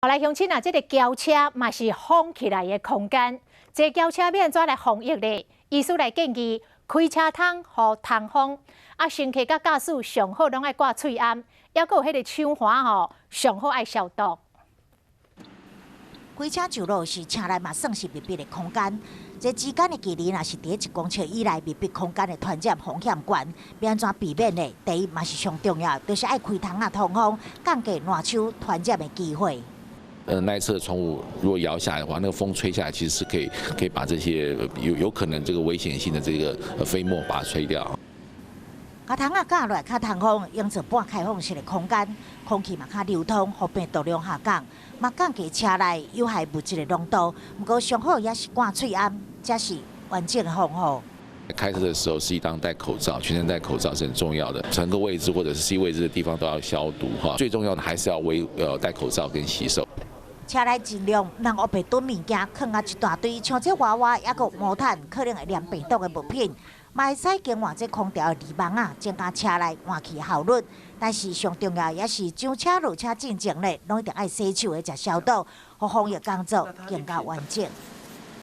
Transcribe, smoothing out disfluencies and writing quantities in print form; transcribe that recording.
好來，鄉親啊，這个轎車嘛是封起來的空間。坐轎車欲按怎來防疫咧？醫師來建議開車窗予通風，啊，乘客佮駕駛上好攏愛掛喙罨，抑閣有彼个手環吼，上好愛消毒。開車上路是車內嘛算是密閉的空間，這之間的距離若是佇1公尺以內，密閉空間的傳染風險懸，欲按怎避免呢？第一嘛是上重要，就是愛開窗仔通風，降低爛手傳染的機會。那一側的窗戶如果搖下來的話，那個風吹下來，其實是可以把這些有可能這個危險性的這個飛沫把它吹掉。共窗仔蓋落來較通風，營造半開放式的空間，空氣嘛較流通，予病毒量下降，嘛降低車內有害物質的濃度。毋過上好也是掛喙罨，才是完整的防護。開車的時候，適當戴口罩，全程戴口罩是很重要的。乘客位置或者是 C 位置的地方都要消毒哈。最重要的還是要戴口罩跟洗手。車內盡量毋通烏白囤物件，囥啊一大堆，像這娃娃，抑閣毛毯，可能會黏病毒的物品，嘛會使更換這空調的濾網仔，增加車內換氣效率。但是上重要也是上車落車進前咧，攏一定愛洗手，會食消毒，予防疫工作更加完整。